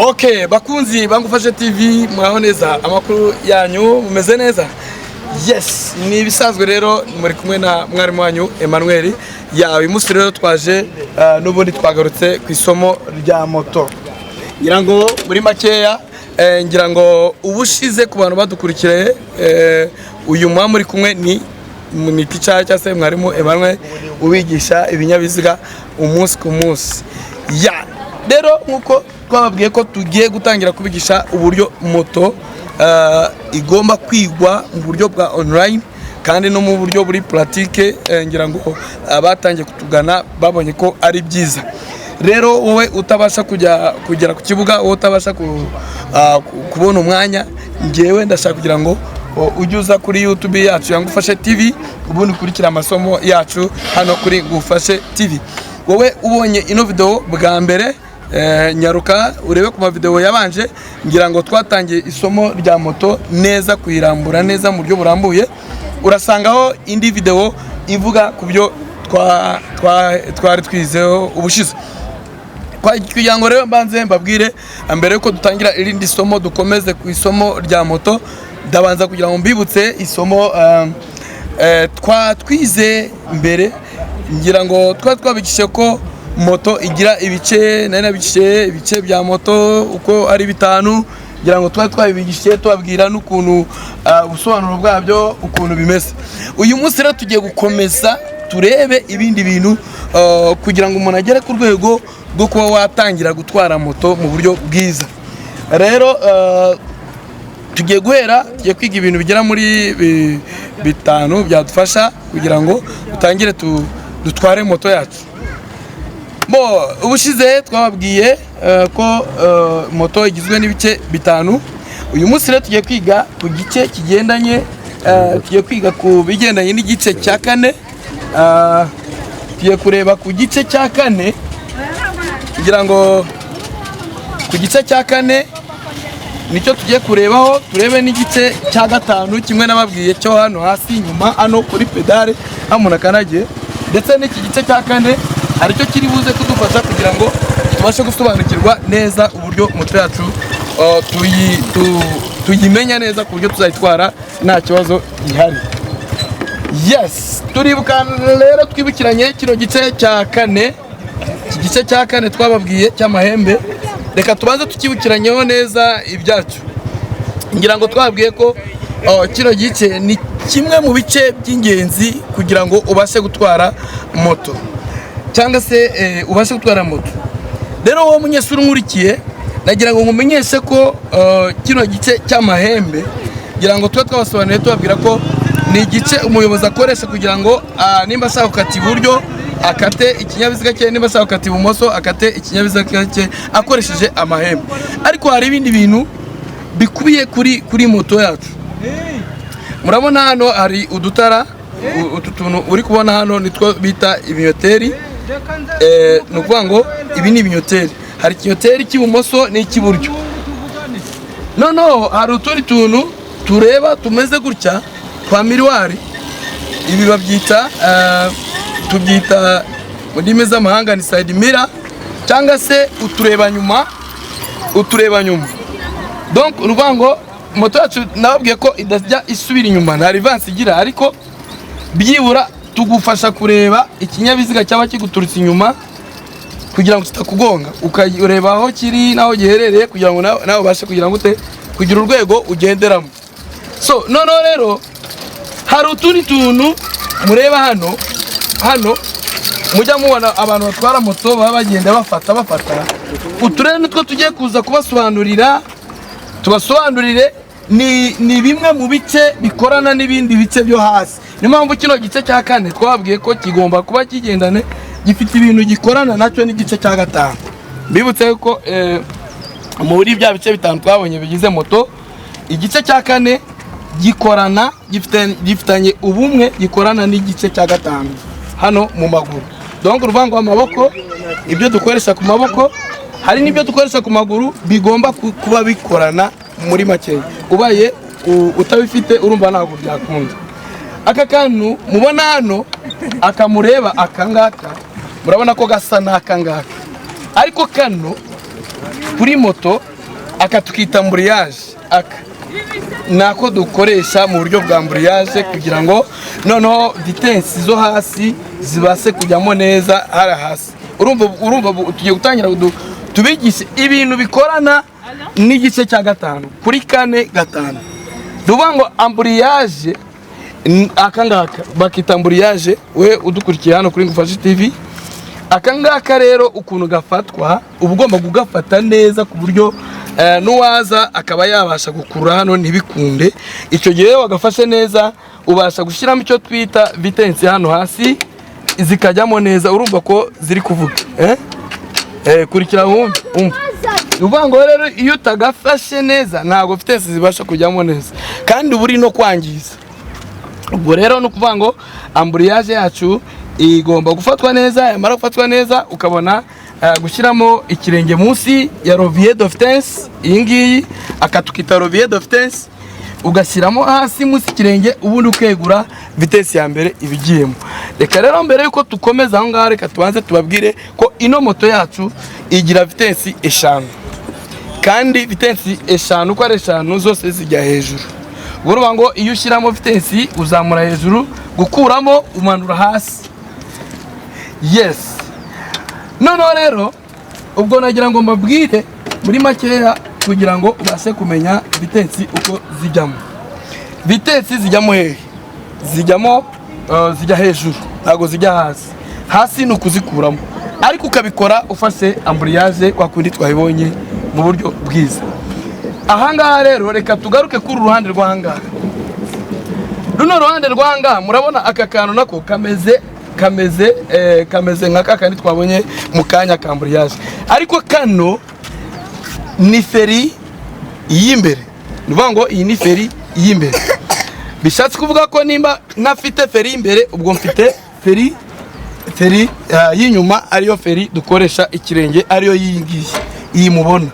Okay, bakunzi bangufashe TV, mwaho neza? Amakuru yanyu, mumeze neza? Yes, ni ibisanzwe rero, muri kumwe na mwarimu wanyu Emmanuel. Ya, uyu munsi rero twaje n'ubundi twagarutse ku isomo rya moto. Ngira ngo muri makeya, ngira ngo ubushize ku bantu badukurikiye, uyu muba muri kumwe ni teacher cyangwa se mwarimu Emmanuel ubigisha ibinyabiziga umunsi ku munsi. Ya, rero nk'uko twababwiye ko tugiye gutangira kubigisha uburyo moto igomba kwigwa mu buryo bwa online kandi no mu buryo buri pratique, ngira ngo abatangiye kutugana babonye ko ari byiza. Rero wowe utabasha kujya kugera ku kibuga, wowe utabasha kubona umwanya, ngewe ndashaka kugira ngo ujye uza kuri YouTube yacu ya Ngufashe TV, ubundi ukurikire amasomo yacu hano kuri Ngufashe TV. Wowe ubonye ino video bwa mbere, nyaruka urebe ku mavideo yabanje. Ngira ngo twatangiye isomo rya moto neza, kuyirambura neza mu buryo burambuye. Urasangaho indi video ivuga ku byo twari twizeho ubushize. Kugira ngo rero mbanze mbabwire mbere yuko dutangira irindi somo, dukomeze ku isomo rya moto, ndabanza kugira ngo mbibutse isomo twize mbere. Ngira ngo twari twabigishije ko moto igira ibice, nari nabigishije ibice bya moto uko ari bitanu. Ngira ngo twari twabibigishije, tubabwira n'ukuntu ubusobanuro bwabyo ukuntu bimeze. Uyu munsi rero tugiye gukomeza turebe ibindi bintu kugira ngo umuntu agere ku rwego rwo kuba watangira gutwara moto mu buryo bwiza. Rero tugiye guhera, tugiye kwiga ibintu bigera muri bitanu byadufasha kugira ngo dutangire dutware moto yacu. Bo ubushize twababwiye ko moto igizwe n'ibice bitanu. Uyu munsi rero tugiye kwiga ku gice kigendanye, tugiye kwiga ku bigendanye n'igice cya kane. Tugiye kureba ku gice cya kane. Kugira ngo ku gice cya kane nicyo tugiye kurebaho, turebe n'igice cya gatanu kimwe nababwiye cyo hano hasi inyuma, hano kuri pédale aho umuntu akandagiye, ndetse n'iki gice cya kane aricyo kiri buze kudufasha kugira ngo tubashe gusobanukirwa neza uburyo moto yacu tuyimenya neza ku buryo tuzayitwara nta kibazo gihari. Yes, turibuka rero, twibukiranye kino gice cya kane. Iki gice cya kane twababwiye cy'amahembe, reka tubanze tukibukiranyeho neza ibyacu. Ngira ngo twabwiye ko kino gice ni kimwe mu bice by'ingenzi kugira ngo ubashe gutwara moto cyangwa se ubashe gutwara moto. Rero wowe munyeshuri unkurikiye, nagira ngo nkumenyeshe ko kino gice cy'amahembe, ngira ngo tuba twabasobanuriye, tubabwira ko ni igice umuyobozi akoresha kugira ngo nimba ashaka gukata iburyo akate ikinyabiziga cye, nimba ashaka gukata ibumoso akate ikinyabiziga cye akoresheje amahembe. Ariko hari ibindi bintu bikubiye kuri moto yacu. Murabona hano hari udutara, utu tuntu uri kubona hano nitwo bita ibinyoteri. Ni ukuvuga ngo ibi ni ibinyoteri. Hari ikinyoteri cy'ibumoso n'icy'iburyo. Noneho hari utundi tuntu tureba tumeze gutya twa miroir. Ibi babyita, tubyita mu ndimi z'amahanga ni side mirror cyangwa se utureba nyuma. Utureba nyuma, donc ni ukuvuga ngo moto yacu nababwiye ko idajya isubira inyuma, nta reverse igira, ariko byibura tugufasha kureba ikinyabiziga cyaba kiguturutse inyuma kugira ngo kitakugonga, ukareba aho kiri n'aho giherereye kugira ngo nawe ubashe kugira ngo ute kugira urwego ugenderamo. So noneho rero hari utundi tuntu mureba hano mujya mubona abantu batwara moto baba bagenda bafata. Utu rero nitwo tugiye kuza kubasobanurira, tubasobanurire. Ni bimwe mu bice bikorana n'ibindi bice byo hasi. Niyo mpamvu kino gice cya kane twababwiye ko kigomba kuba kigendane, gifite ibintu gikorana nacyo n'igice cya gatanu. Mbibutse ko muri bya bice bitanu twabonye bigize moto, igice cya kane gikorana, gifitanye ubumwe, gikorana n'igice cya gatanu hano mu maguru. Donc uruvuga ngo amaboko, ibyo dukoresha ku maboko, hari n'ibyo dukoresha ku maguru bigomba kuba bikorana. Muri makeya, ubaye utabifite urumva ntabwo byakunda. Aka kantu mubona hano, akamureba aka ngaka, murabona ko gasa n'aka ngaka, ariko kano kuri moto Aka tukita embrayage. Aka nako dukoresha mu buryo bwa embrayage kugira ngo noneho vitesse zo hasi zibashe kujyamo neza hariya hasi. Urumva tugiye gutangira tubigishe ibintu bikorana n'igice cya gatanu kuri kane gatanu. Ni ukuvuga ngo embrayage, aka ngaka bakita embrayage. We udukurikiye hano kuri Ngufashe TV, aka ngaka rero ukuntu gafatwa, uba ugomba kugafata neza ku buryo n'uwaza akaba yabasha gukurura hano ntibikunde. Icyo gihe iyo wagafashe neza, ubasha gushyiramo icyo twita vitesse hano hasi, zikajyamo neza. Urumva ko ziri kuvuga, eh? Kurikira wumve, umva. Ni ukuvuga ngo rero iyo utagafashe neza, ntabwo vitesse zibasha kujyamo neza, kandi uba uri no kwangiza. Ubwo rero ni ukuvuga ngo embrayage yacu igomba gufatwa neza. Yamara gufatwa neza, ukabona gushyiramo ikirenge munsi ya levier de vitesse iyi ngiyi. Aka tukita levier de vitesse. Ugashyiramo hasi munsi ikirenge, ubundi ukegura, vitesse ya mbere iba igiyemo. Reka rero mbere yuko dukomeza aho ngaho, reka tubanze tubabwire ko ino moto yacu igira vitesse 5, kandi vitesse 5 uko ari 5 zose zijya hejuru. Ubwo urumva ngo iyo ushyiramo vitesse uzamura hejuru, gukuramo umanura hasi. Yes, noneho rero ubwo nagira ngo mbabwire muri makeya kugira ngo ubashe kumenya vitesse uko zijyamo. Vitesse zijyamo hehe? Zijyamo zijya hejuru, ntabwo zijya hasi. Hasi ni ukuzikuramo, ariko ukabikora ufashe embrayage kwa kundi twabibonye mu buryo bwiza. Ahangaha rero reka tugaruke kuri uru ruhande rw'ahangaha, runo ruhande rw'ahangaha. Murabona aka kantu nako kameze nka kakandi twabonye mu kanya ka embrayage, ariko kano ni feri y'imbere. Ni ukuvuga ngo iyi ni feri y'imbere. Bishatse kuvuga ko nimba ntafite feri y'imbere, ubwo mfite feri y'inyuma, ariyo feri dukoresha ikirenge, ariyo y'iyi ngiyi, iyi mubona.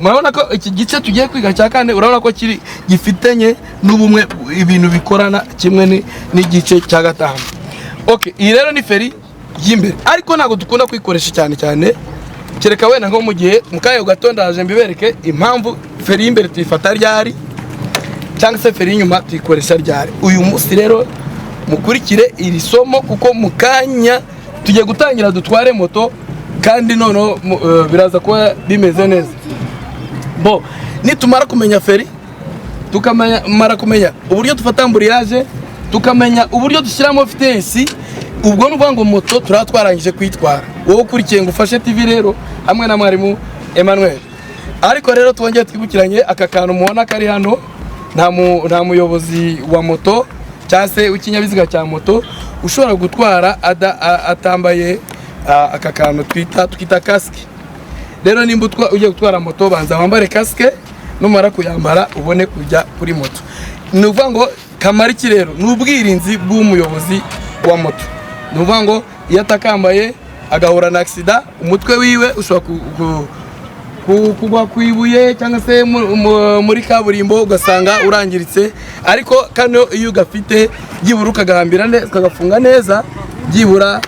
Murabona ko iki gice tugiye kwiga cya kane, urabona ko kiri gifitanye n'ubumwe, ibintu bikorana kimwe n'igice cya gatanu. Okay, iyi rero ni feri y'imbere, ariko ntabwo dukunda kuyikoresha cyane cyane, kereka wenda nko mu gihe mu kanya gato ndaje mbibereke impamvu feri y'imbere tuyifata ryari, cyangwa se feri y'inyuma tuyikoresha ryari. Uyu munsi rero mukurikire iri somo, kuko mu kanya tugiye gutangira dutware moto, kandi noneho biraza kuba bimeze neza. Bo nitumara kumenya feri, tukamara kumenya uburyo dufata embrayage, tukamenya uburyo dushyiramo vitesse, ubwo ni ukuvuga ngo moto turaba twarangije kuyitwara. Wowe ukurikiye ngo ufashe TV rero hamwe na mwarimu Emmanuel. Ariko rero twongere twibukiranye aka kantu mubona kari hano. Nta muyobozi wa moto cyangwa se w'ikinyabiziga cya moto ushobora gutwara atambaye aka kantu twita kasike. Rero nimba ugiye gutwara moto, banza wambare kasike, numara kuyambara ubone kujya kuri moto. Ni ukuvuga ngo kamara iki rero? Ni ubwirinzi bw'umuyobozi wa moto. Ni ukuvuga ngo iyo atakambaye agahura na accident, umutwe wiwe ushobora kugwa ku ibuye cyangwa se muri kaburimbo, ugasanga urangiritse. Ariko kano iyo ugafite, byibura ukagahambira neza, ukagafunga neza, byibura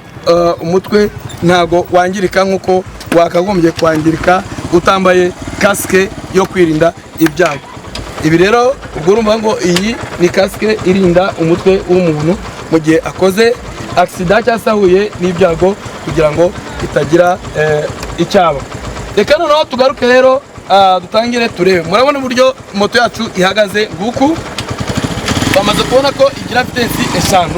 umutwe ntago wangirika nk'uko wakagombye kwangirika utambaye kasike yo kwirinda ibyago. Ibi rero ubwo urumva ngo iyi ni kasike irinda umutwe w'umuntu mu gihe akoze accident cyangwa se ahuye n'ibyago, kugira ngo itagira icyaba. Reka noneho tugaruke rero, dutangire turebe. Murabona uburyo moto yacu ihagaze nguku. Twamaze kubona ko igira vitesse 5,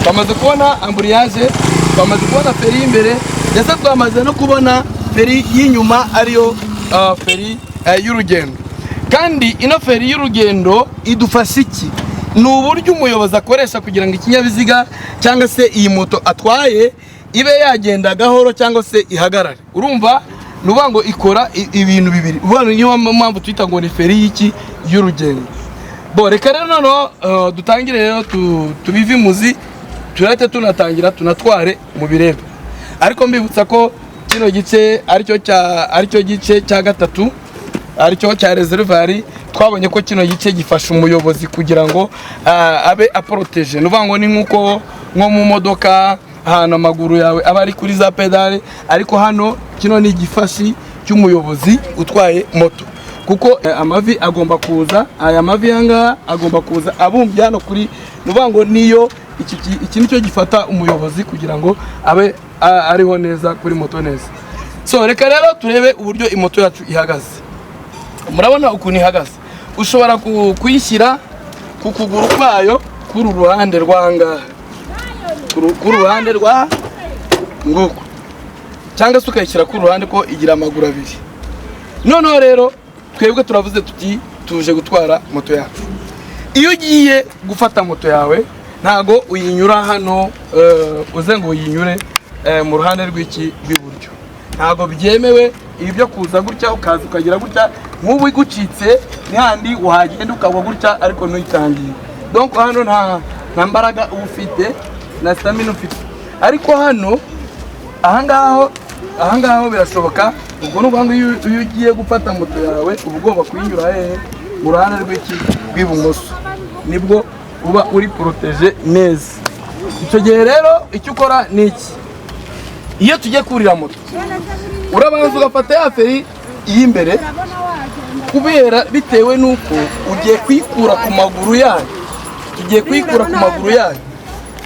twamaze kubona embrayage, twamaze kubona feri y'imbere, ndetse twamaze no kubona feri y'inyuma, ariyo feri y'urugendo. Kandi ino feri y'urugendo idufasha iki? Ni uburyo umuyobozi akoresha kugira ngo ikinyabiziga cyangwa se iyi moto atwaye ibe yagenda gahoro cyangwa se ihagarare. Urumva ni ukuvuga ngo ikora ibintu bibiri. Uvuga ngo niyo mpamvu twita ngo ni feri y'iki? Y'urugendo. Bo reka rero noneho dutangire rero tubive imuzi, turahite tunatangira tunatware mu birebe. Ariko mbibutsa ko kino gice aricyo gice cya gatatu, aricyo cya réservoir. Twabonye ko kino gice gifasha umuyobozi kugira ngo abe aporotégé. Ni ukuvuga ngo ni nk'uko nko mu modoka ahantu amaguru yawe aba ari kuri za pédales, ariko hano kino ni igifashi cy'umuyobozi utwaye moto, kuko amavi agomba kuza, aya mavi ahangaha agomba kuza abumbye hano kuri, ni ukuvuga ngo niyo iki nicyo gifata umuyobozi kugira ngo abe ariho neza kuri moto neza. So reka rero turebe uburyo imoto yacu ihagaze. Murabona ukuntu ihagaze. Ushobora kuyishyira ku kuguru kwayo kuri ruhande rw'ahangaha, kuri ruhande rwa nguku, cyangwa se ukayishyira ku ruhande, ko igira amaguru abiri. Noneho rero twebwe turavuze tuti tuje gutwara moto yacu. Iyo ugiye gufata moto yawe, ntago uyinyura hano, uze ngo uyinyure mu ruhande rw'iki rw'iburyo, ntago byemewe. Ibi byo kuza gutya, ukaza ukagira gutya, nk'ubu igucitse ni handi wahagenda ukagwa gutya, ariko ntuyitangiye. Donc hano nta mbaraga uba ufite na stamina ufite, ariko hano ahangaho birashoboka. Ubwo ni ukuvuga ngo iyo ugiye gufata moto yawe, uba ugomba kuyinyura hehe? Mu ruhande rw'iki rw'ibumoso, nibwo uba uri protégé neza. Icyo gihe rero icyo ukora ni iki? Iyo tugiye kurira moto, urabanza ugafata ya feri y'imbere, kubera bitewe n'uko ugiye kuyikura ku maguru yayo. Tugiye kuyikura ku maguru yayo,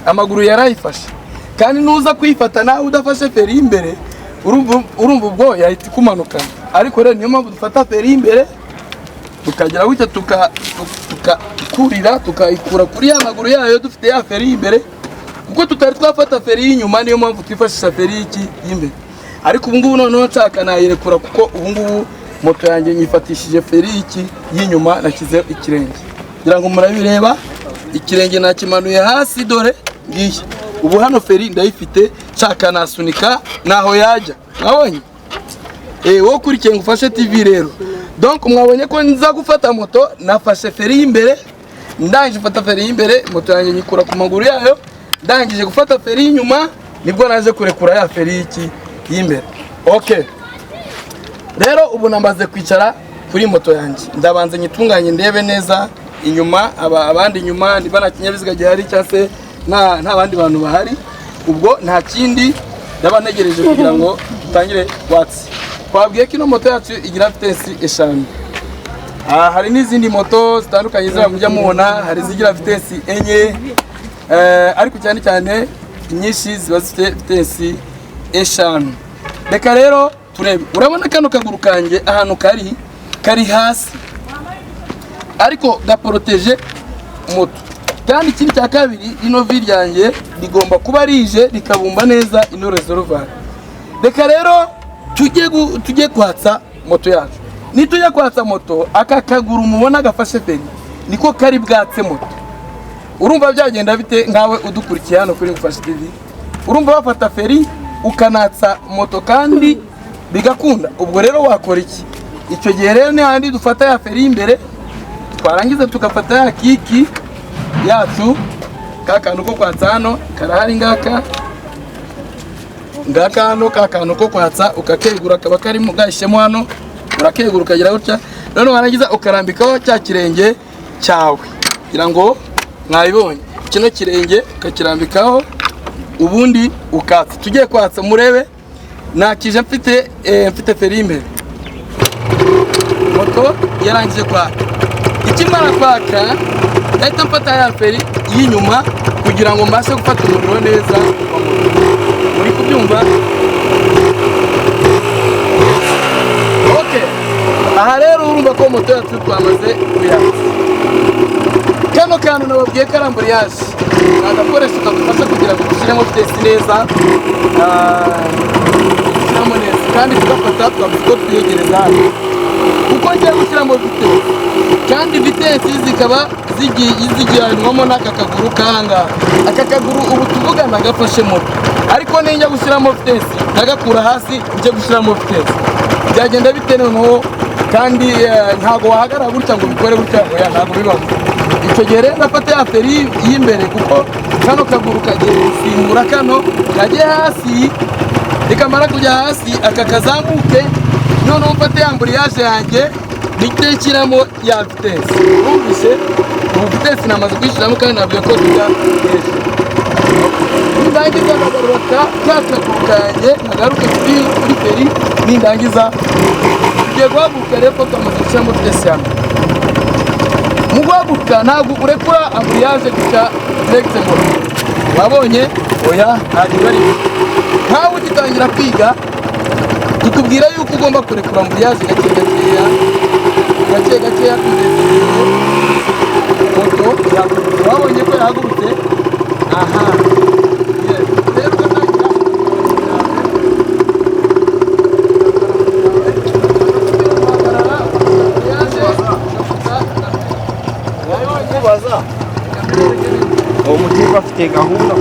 amaguru yarayifashe, kandi nuza kuyifata nawe udafashe feri y'imbere, urumva ubwo yahita ikumanukana. Ariko rero niyo mpamvu dufata feri y'imbere, tukagira gutya, tukurira, tukayikura kuri ya maguru yayo dufite ya feri y'imbere, kuko tutari twafata feri y'inyuma. Niyo mpamvu twifashisha feri y'iki y'imbere. Ariko ubu ngubu noneho nshaka nayirekura, kuko ubu ngubu moto yanjye nyifatishije feri y'iki y'inyuma. Nashyize ikirenge, kugira ngo murabireba, ikirenge nakimanuye hasi, dore ngiyi. Ubu hano feri ndayifite, nshaka nasunika naho yajya. Mwabonye? Wowe ukurikiye Ngufashe TV rero, donc mwabonye ko nza gufata moto nafashe feri y'imbere. Ndangije gufata feri y'imbere, moto yanjye nyikura ku maguru yayo. Ndangije gufata feri y'inyuma, nibwo naje kurekura ya feri y'iki y'imbere. Okay, rero ubu namaze kwicara kuri moto yanjye. Ndabanza nyitunganye, ndebe neza inyuma, abandi inyuma niba nta kinyabiziga gihari cyangwa se nta bandi bantu bahari. Ubwo nta kindi ndaba ntegereje kugira ngo dutangire watsi. Twabwiye ko ino moto yacu igira vitesse 5. Hari n'izindi moto zitandukanye ziriya mujya mubona, hari izigira vitesse 4, ariko cyane cyane inyinshi ziba zifite vitesse 5. Reka rero turebe. Urabona kano kaguru kanjye ahantu kari hasi, ariko gaporoteje moto. Kandi ikindi cya kabiri, rino vi ryanjye rigomba kuba rije rikabumba neza ino réservoir. Reka rero tujye kwatsa moto yacu. Nitujya kwatsa moto, aka kaguru mubona gafashe feri niko kari bwatse moto. Urumva byagenda bite nkawe udukurikiye hano kuri Ngufashe TV? Urumva wafata feri ukanatsa moto kandi bigakunda? Ubwo rero wakora iki icyo gihe? Rero ni handi dufata ya feri y'imbere, twarangiza tugafata ya kick yacu, ka kantu ko kwatsa hano karahari, ngaka ngaka hano, ka kantu ko kwatsa, ukakegura, kaba karimo gahishyemo hano. Urakegura ukagira gutya, noneho warangiza ukarambikaho cya kirenge cyawe. Kugira ngo mwabibonye, kino kirenge ukakirambikaho, ubundi ukatsa. Tugiye kwatsa, murebe. Nakije mfite feri y'imbere, moto yarangije kwaka. Ikimara kwaka, ndahita mfata ya feri y'inyuma kugira ngo mbashe gufata umuriro neza wa moto. Muri kubyumva? Okay. Aha rero urumva ko moto yacu twamaze kuyatsa. Kano kantu nababwiye ko ari embrayage, ni agakoresho kadufasha kugira ngo dushyiremo vitesse neza, dushyiramo neza kandi tugafata. Twavuze ko twiyegereza hano kuko ngiye gushyiramo vitesse, kandi vitesse zikaba zijyanwamo n'aka kaguru k'ahangaha. Aka kaguru ubu tuvugana gafashe moto, ariko ninjya gushyiramo vitesse ndagakura hasi njye gushyiramo vitesse, byagenda bite noneho? Kandi ntabwo wahagarara gutya ngo ubikore gutya, oya, ntabwo bibaho. Icyo gihe rero ndafata ya feri y'imbere, kuko kano kaguru kagiye gusimbura kano kajye hasi. Nikamara kujya hasi, aka kazamuke, noneho mfate ya embrayage yanjye mpite nshyiramo ya vitesse. Wumvise, ubu vitesse namaze kuyishyiramo, kandi nabwiye ko tujya hejuru. Nindangiza ndagarura ka kaguru kanjye, nkagaruke kuri feri. Nindangiza tugiye guhaguruka rero, ko twamaze gushyiramo vitesse ya mbere. Mu guhaguruka ntabwo urekura embrayage gutya direct ngo wabonye, oya, ntabwo biba ari byo. Nkawe ugitangira kwiga, tukubwira yuko ugomba kurekura embrayage gake gakeya, gake gakeya, kugeza igihe moto yahagurutse. Wabonye ko yahagurutse? Aha. Yes. Rero ugatangira guhagarara, embrayage, Kubaza uwo mutipe afite gahunda.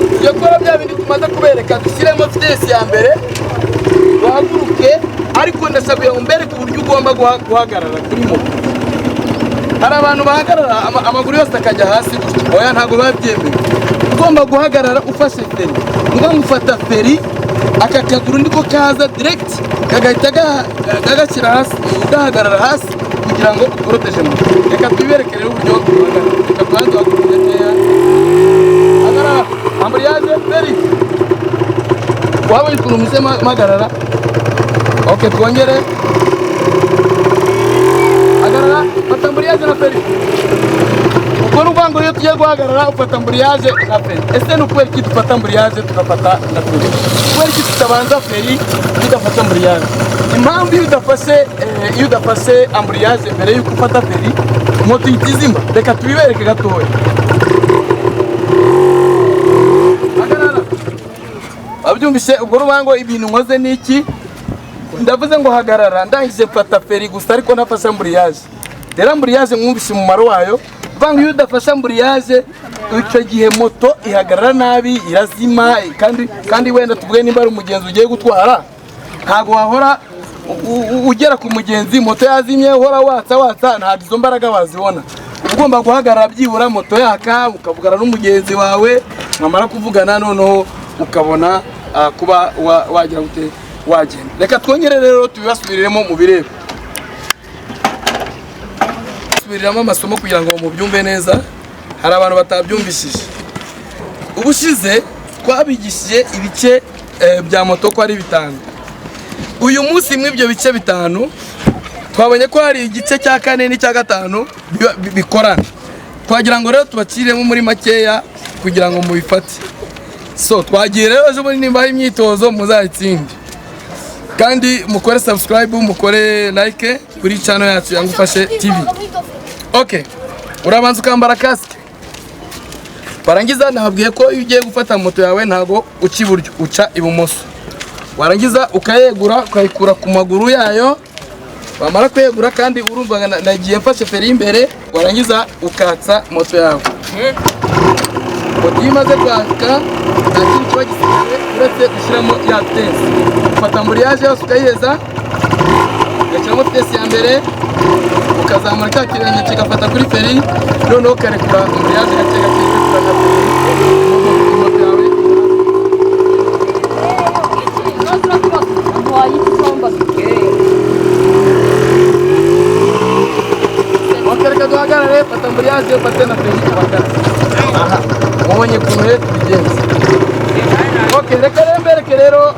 Tugiye gukora bya bindi tumaze kubereka, dushyiremo vitesse ya mbere, duhaguruke. Ariko ndasabye ngo mbereke uburyo ugomba guhagarara kuri moto. Hari abantu bahagarara amaguru yose akajya hasi gutya. Oya, ntabwo biba byemewe. Ugomba guhagarara ufashe feri. Ni ngombwa ufata feri, aka kaguru niko kaza direct kagahita kagashyira hasi, ugahagarara hasi kugira ngo uporoteje moto. Reka tubibereke rero uburyo duhagarara. Reka tubanze duhaguruke gakeya. Hagarara, embrayage, feri. Wabonye ukuntu muse mpagarara? Ok, twongere. Hagarara, fata embrayage na feri. Ubwo ni ukuvuga ngo iyo tugiye guhagarara ufata embrayage na feri. Ese ni ukubera iki dufata embrayage tugafata na feri? Kubera iki tutabanza feri tudafata embrayage? Impamvu, iyo udafashe embrayage mbere y'uko ufata feri, moto ihita izima. Reka tubibereke gatoya. Hagarara. Wabyumvise? Ubwo rubango ibintu nkoze ni iki? Ndavuze ngo hagarara, ndangije mfata feri gusa, ariko nafashe embrayage. Rero embrayage mwumvise umumaro wayo. Vanga iyo udafashe embrayage, icyo gihe moto ihagarara nabi, irazima. Kandi wenda tuvuge nimba ari umugenzi ugiye gutwara, ntabwo wahora ugera ku mugenzi moto yazimye, uhora watsa watsa, ntabwo izo mbaraga wazibona. Uba ugomba guhagarara byibura moto yaka, ukavugana n'umugenzi wawe, mwamara kuvugana noneho ukabona kuba wagira gute, wagenda. Reka twongere rero tubibasubiriremo mu bireba, subiriramo amasomo kugira ngo mubyumve neza. Hari abantu batabyumvishije ubushize. Twabigishije ibice bya moto ko ari bitanu. Uyu munsi muri ibyo bice bitanu twabonye ko hari igice cya kane n'icya gatanu bikorana. Twagira ngo rero tubaciremo muri makeya kugira ngo mubifate. So twagiye rero. Ejo bundi nimba hari imyitozo muzayitsinde, kandi mukore subscribe, mukore like kuri channel yacu ya Ngufashe TV. Okay, urabanza ukambara kasike. Warangiza, nababwiye ko iyo ugiye gufata moto yawe ntabwo uca iburyo, uca ibumoso. Warangiza ukayegura, ukayikura ku maguru yayo. Wamara kwegura, kandi urumva nagiye mfashe feri y'imbere, warangiza ukatsa moto yawe. Moto iyo imaze kwaka nta kindi kiba gisigaye uretse gushyiramo ya vitesse. Ufata embrayage yose ukayiheza, ugashyiramo vitesse ya mbere, ukazamura cya kirenge kigafata kuri feri, noneho ukarekura embrayage gake gake, ukarekura na feri, moto yawe. Ok, reka duhagarare. Fata embrayage, ufate na feri, uhagarare. Aha, mubonye ukuntu rero tubigenza. Ok, reka rero mbereke rero,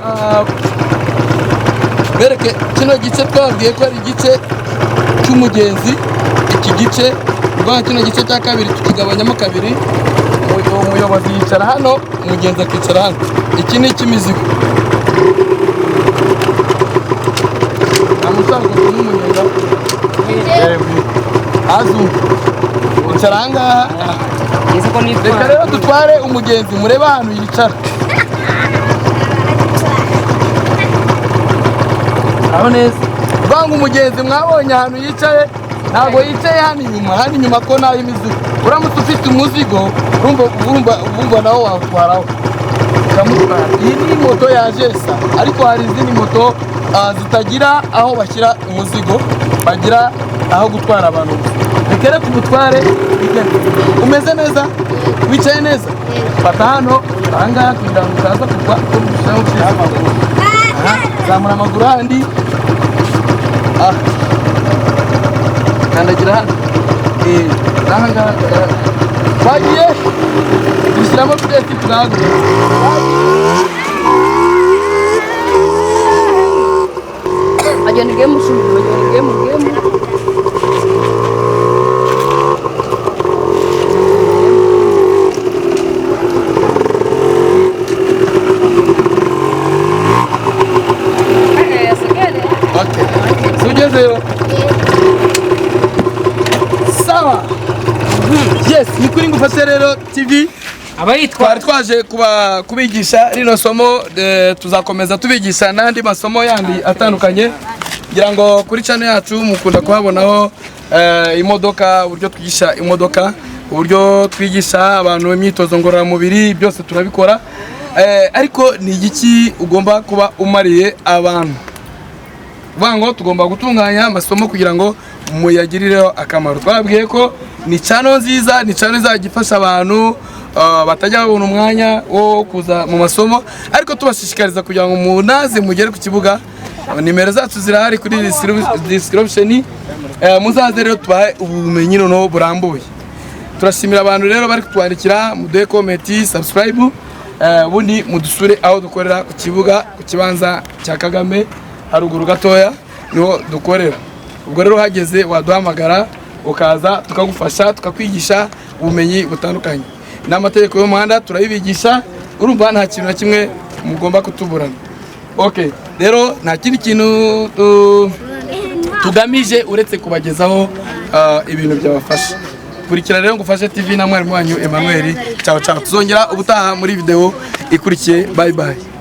bereke kino gice. Twabwiye ko ari igice cy'umugenzi. Iki gice rwa kino gice cya kabiri tukigabanyamo kabiri. Umuyobozi yicara hano, umugenzi akicara hano. Iki ni icy'imizigo. Nta musanzwe n'umunyenga azumva icara ahangaha. Ese ko nitwa Reka rero dutware umugenzi, murebe ahantu yicara aho neza. Vanga umugenzi, mwabonye ahantu yicaye? Ntabwo yicaye hano inyuma, hano inyuma ko naho imizigo. Uramutse ufite umuzigo, urumva nawo watwaraho ukamutwara. Iyi ni moto ya jesa, ariko hari izindi moto zitagira aho bashyira umuzigo, bagira aho gutwara abantu gusa. Reka rero tumutware bigende. Umeze neza, wicaye neza. Fata hano ahangaha kugira ngo utaza kugwa, ko dushyiraho amaguru. Aha, zamura amaguru handi. Ah, kandagira hano. N'aha ngaha twagiye dushyiramo vitesse, turahaguruka. Wagira ni game usubira, wagira ni game game. Okay. Si ugezeyo? Sawa. Yes, ni kuri Ngufashe rero TV. Abayitwara. Twari twaje kubigisha rino somo, tuzakomeza tubigisha n'andi masomo yandi atandukanye. Ngira ngo kuri channel yacu mukunda kuhabonaho imodoka, uburyo twigisha imodoka, uburyo twigisha abantu imyitozo ngororamubiri, byose turabikora. Ariko ni igiki ugomba kuba umariye abantu? Kuvuga ngo tugomba gutunganya amasomo kugira ngo muyagirireho akamaro. Twabwiye ko ni channel nziza, ni channel izajya ifasha abantu batajya babona umwanya wo kuza mu masomo, ariko tubashishikariza kugira ngo munaze mugere ku kibuga. Nimero zacu zirahari kuri description. Muzaze rero tubahe ubumenyi noneho burambuye. Turashimira abantu rero bari kutwandikira, muduhe comment, subscribe, ubundi mudusure aho dukorera ku kibuga, ku kibanza cya Kagame, haruguru gatoya niho dukorera. Ubwo rero uhageze waduhamagara, ukaza tukagufasha, tukakwigisha ubumenyi butandukanye n'amategeko y'umuhanda turabibigisha. Urumva nta kintu na kimwe mugomba kutuburana. Okay, rero nta kindi kintu tugamije uretse kubagezaho ibintu byabafasha. Kurikira rero Ngufashe TV na mwarimu wanyu Emmanuel. Ciao ciao, tuzongera ubutaha muri video ikurikiye. Bye bye.